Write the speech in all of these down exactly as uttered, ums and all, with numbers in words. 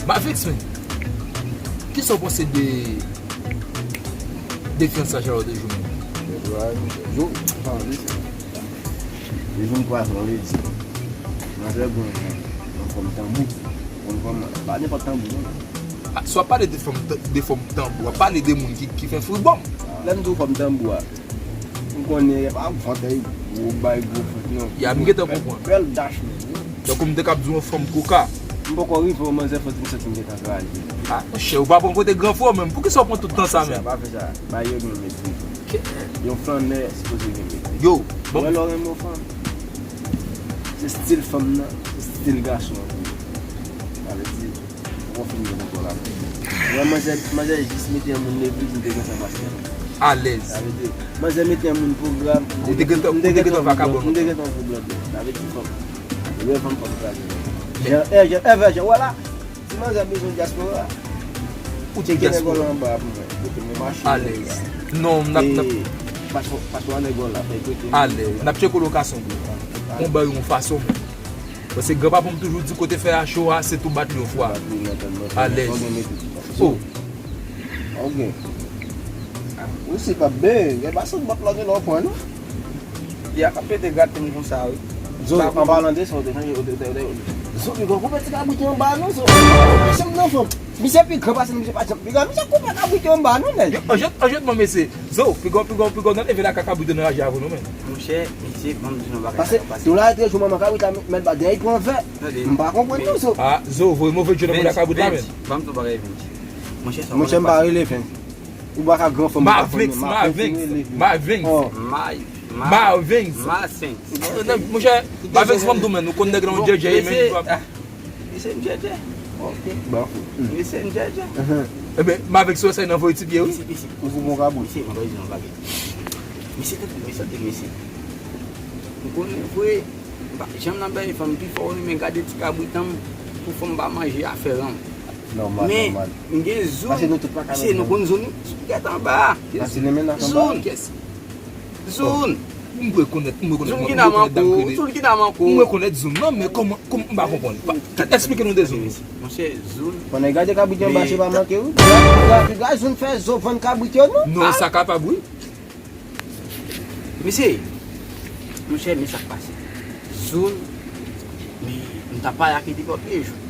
Mavix, men, kisa w panse de, de fiyansaj sa yo de Joumou? Yo, anfen, li se, li vin kwaze, on le di. Manzè gwen, yon fòm tanbou. Yon fòm, pa nenpòt tanbou, non. Ah, si w ap pale de fòm, de fòm tanbou, w ap pale de moun ki, ki fè fribòm. Lè m di w fòm tanbou a, m konnen, e pa vant, e gwo bay, gwo frant, non. Ya, m gentan konprann. Bèl dash, men. Donk, ou m te kab di w yon fanm koka. M poko rive yon manzè frant, m santi m gentan kraze. Ah, monchè, ou pa pran kote gran frè w menm. Poukisa w pran tout tan sa menm? Pa fè sa. Bay yo gen metri. Yon flannè sipoze gen metri. Yo, bon. Mwen, lè w renmen yon fanm, se stil fanm nan, se stil gason an pou yo. Sa vle di, Ou konn fini gen kontwòl avè l. Mwen, manzè, manzè jis mete yon moun legliz, m te gentan pastè. Alèz. Sa vle di, manzè mete yon moun pwogram, m te gentan, m te gentan vakabon. M te gentan vye blòdè. Sa vle di, fòk. Lè fanm, fòk kraze. Jan, e, jan, e, jan, wala. Si manzè bezwen dyaspora, ou tcheke nèg la anba pou mwen. Kote mwen mache. Alèz. Non, m ap, m ap. Paspò, paspò a nèg la, fè kote. Alèz. N ap tcheke lokasyon pou ou. Konba yo yon fason, men. Paske granpapa m toujou di kote fè a cho a, se tou bat li yon fwa. Alèz. Oh. Ok. Ou se pa ben, gen pa sot bòt la gen lè w pran, non? Ya ka pete gate m konsa, wi. Zo, an palan de sa, ou te chanje, ou te, ou te, ou te, Zo, li gon koupe ti kabrit anba, non, Zo. Misye m nan fanm. Misye pi gran pase misye pa janm pi gran. Misye koupe kabrit anba, non, nèg. Yo, anjèt, anjèt, mwen, mesye. Zo, pi gon, pi gon, pi gon, nan leve la ka kabrit nan raje avè nou, men. Monchè, mesye, ban m di nou bagay sa k ap pase. Paske, tou la, etre jou manman kabrit la, mèt ba dèyè, li pran vè. M pa konprann, non, Zo. Ah, Zo, voye move djè nan bout la kabrit la, men. Ban m di nou bagay, Vens. Monchè, sa. Monchè, m pa rele Vens. Ou pa ka gran fanm, ou pa konn Mavens, Mavens, Mavens. Oh. Mavens. Mavens. Monchè, Mavens fanm tou men, nou konn nèg la yon djèdjè, men. Li se yon djèdjè. Ok. Li se yon djèdjè. Ebyen, Mavens wè sa nan voye ti pye, wi. Misye, misye. Ou pou bon kabrit. Misye, mwen pa di yon bagay. Misye, tande, misye, tande, misye. Ou konnen vre, m pa janm nan bèy fanm pi fò, men gade ti kabrit an m, pou fanm pa manje afè an m. Nòmal, nòmal. Men, m gen zoun, se nou konn zoun, zoun gèt anba. Zoun. Zoun. M rekonèt, m rekonèt, zoun ki nan mankou, zoun ki nan mankou. M rekonèt zoun. Non, men kòman, kòman, m pa konprann. Eksplike nou de zoun. Monchè, zoun. Pandan gade kabrit yo anba, se pa manke, wi. Gade, gade zoun fè zo vann kabrit yo, non? Non, sa kapab, wi. Mesye, monchè, men sa k pase. Zoun, men, m t ap pale ak li depi lòt jou.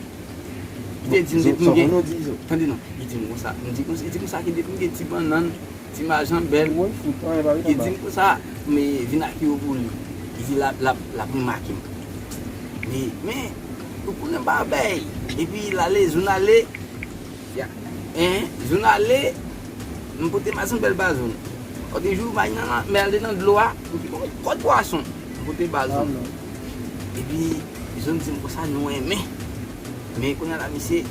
Li te di m depi m gen, tande non, li di m konsa, m di konsa, li di konsa ke depi m gen ti bannann, ti majanbèl, li di m konsa, men vin ak yo pou li. Li di l ap, l ap, l ap remake m. Men, men, ou konnen m pa bèy. Epi l ale, zoun ale, en, zoun ale, m pote masanbèl ba zoun. Lòt jou, m al nan lanmè, al nan dlo a, m pi gon kòd pwason, m pote ba zoun. Epi, zoun di m konsa, nou renmen. Men kounye a la, misye,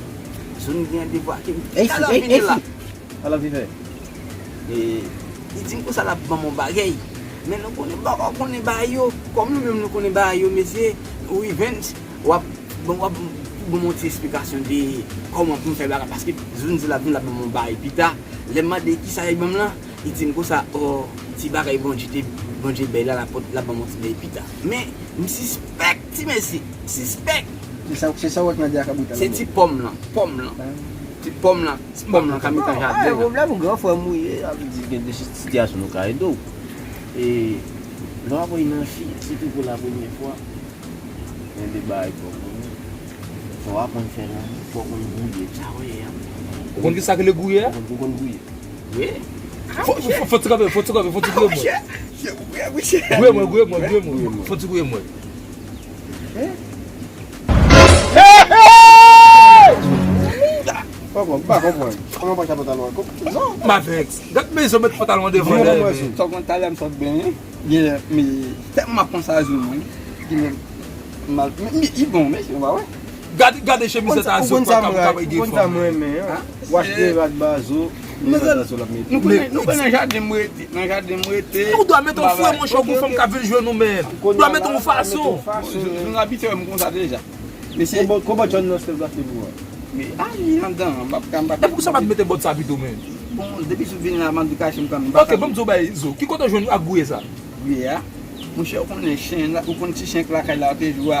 zoun gen devwa ke m pi ka la vini la. Ala vivè. E, li di m konsa l ap ban m yon bagay. Men nou konnen, bò, ou konnen bagay yo. Kòm nou menm nou konnen bagay yo, mesye, ou Evens, w ap, bon, w ap ban m yon ti esplikasyon de kòman pou m fè bagay. Paske zoun di l ap vin, l ap ban m yon bagay pita. Lè m mande kisa l ap ban m lan, li di m konsa, o, ti bagay Bondye te, Bondye bay la, l ap, l ap ban m yon ti bagay pita. Men, m sispèk, ti mesye, m sispèk. Se sa, se sa w wè k nan de a kabrit la. Se ti pòm lan, pòm lan. Ti pòm lan. Pòm nan ka mitan jaden an. Pwoblèm ou gran frè m ou ye, sa vle di gen de sitiyasyon nou ka ede w. E lè w ap nan fi, sitou pou la premyè fwa, gen de bagay fò w konnen. Fò w aprann fè lanmou, fò w konn gouye. Sa w ye a. Ou konn ki sa k rele gouye a? Ou konn, ou konn gouye. Wi. Fò, fò, fò ti kanpe, fò ti kanpe, fò ti gouye mwen. Gouye mwen, gouye mwen, gouye mwen. Fò ti gouye mwen. Papa, m pa konprann. Kòman pa ka pantalon an? Non. Mavens, gad men zo met pantalon an devan dèyè men. Sa w konn talè m sot benyen. Genlè, men, tèlman m ap panse a zo mwen. Genlè, m al, men, men, li bon, men, ou pa wè? Gade, gade chemiz sa zo, pa ka, pa ka bay de fanm. Ou konn sa m renmen an. W achte rad ba zo. Mezanmi, nou konnen, nou konnen nan jaden m rete, nan jaden m rete. Ou dwe mete yon fre, monchè, pou fanm k ap vin jwenn ou, men. Ou dwe mete yon fason. Zoun abitye wè m konsa deja. Mesye. Konbòt, konbòt jòn nan se vle achte pou mwen. Men, a, li anndan, m p ap ka, m p ap. Epi poukisa w pa t mete bòt sa pito, men? Bon, depi sou vini la, m ap di kache m kanmenm. Ok, ban m di w bagay, zo. Ki kote w jwenn ak gouye sa? Gouye a? Monchè, ou konnen chen la, ou konn ti chen k lakay la, te jou a.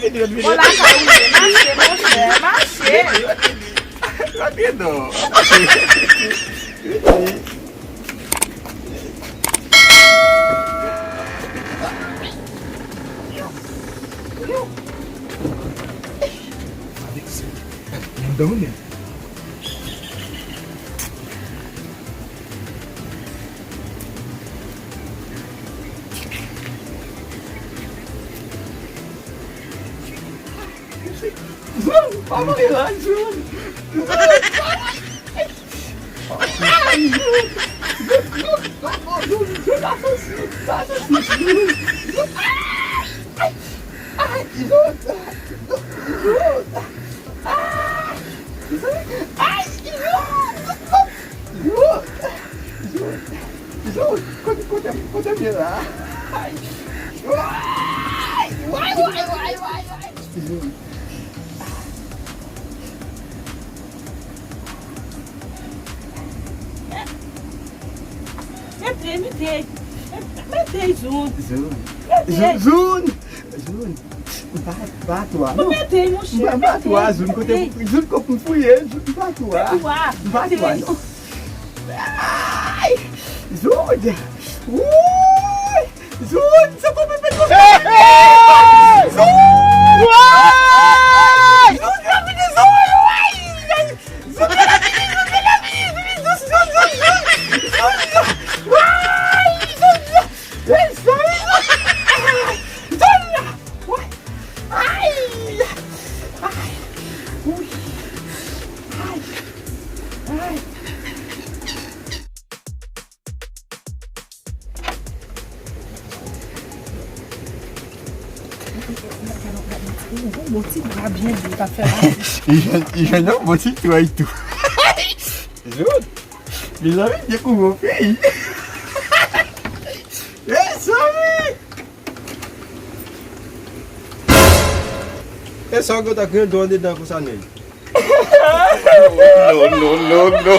vini, lòt vini. Bon, lakay ou ye, mache, monchè, mache. Lòt vini non. Avèk sa, m dòmi menm. Zòn, pa mwen la, Zòn. Zòn, pa mwen. Ay, Zòn. Zòn, Zòn, Zòn, Zòn, Zòn, Zòn, pa santi, pa santi, Zòn. Zòn, ay, ay, ay, Zòn, Zòn, Zòn. Ah! Ay! Yo! Yo! Yo! Yo! Kote, kote, kote m ye la? Ay! Way! Way, way, way, way, way! Mete, mete. Mete, Zoun. Zoun. Mete. Zoun, Zoun. Zoun. M pa, m pa atò a, non. Mete, monchè, m pa atò a, Zoun. Kote, Zoun, kote m fouye, Zoun, m pa atò a. M pa atò a, non. Ay! Zoun. Wouy! Zoun, se pou mwen mete. Hey, hey! Zoun! Way! Zoun, Zoun, Zoun, Zoun, way! Zoun, Zoun, Zoun, Zoun, Zoun, Zoun, Zoun, Zoun, Zoun, Zoun, way! Zoun, Zoun, Zoun, Zoun, Zoun, way! Ay! Ay! Wi! Ay! Ay! Bon ti bra byen di, pa fè mal. Li jwenn, li jwenn yon bon ti twèy tou. Zot, mezanmi, dekouvri yon peyi. Mezanmi! E sa w gentan grandon andedan konsa, nèg? No, no, no, no.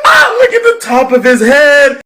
Ah, look at the top of his head.